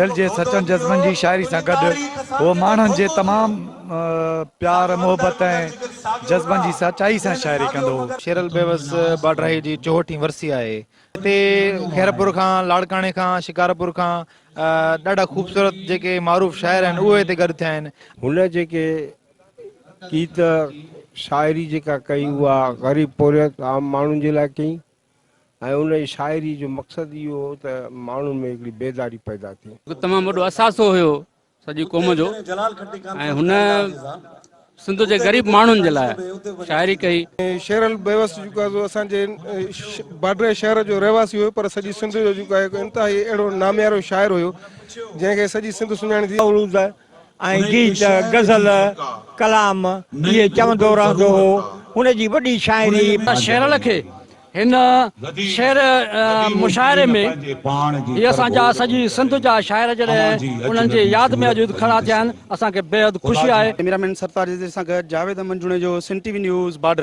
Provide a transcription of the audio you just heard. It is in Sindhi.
دل جي سچن جذبن جي شاعري سان گڏ هو ماڻهن جي تمام پيار، محبت ۽ جذبن جي سچائي سان شاعري ڪندو هو. شيرل بيوس باڊراهي جي چوهٺين ورسي آهي. هتي خيرپور کان، لاڙڪاڻي کان، شڪارپور کان ڏاڍا خوبصورت جيڪي معروف شاعر آهن اهي هتي گڏ ٿيا آهن. هن جيڪي گيت شاعري جيڪا ڪئي اها غريب پورهيت عام ماڻهن جي لاء ڪئي. ۽ ان جي شاعري جو مقصد اهو هو ته ماڻهن ۾ هڪڙي بيداري پيدا ٿئي. هڪ تمام وڏو اثاثو هيو سڄي قوم جو ۽ هن سنڌ جي غريب ماڻهن جي لاء شاعري ڪئي. شيرل بيوس جيڪو آهي سو اسان جي باڊري شهر جو رهواسي هيو پر سڄي سنڌ جو جيڪو آهي هڪ انتهائي اهڙو ناميارو شاعر هيو جنهن کي سڄي سنڌ سڃاڻي ٿي. عروض ۽ گيت، غزل، ڪلام اهي چوندو رهندو هو. هن جي وڏي شاعري. شيرل کي هن شعر مشاعري ۾ هي اسان جا سڄي سنڌ جا شاعر جڏهن انهن جي ياد ۾ اڄ کڙا ٿيا آهن اسان کي بيحد خوشي آهي. ڪئميرا مين سرتاج عزيز سان گڏ Javed Ahmed Junejo, Sindh T V news, Badar.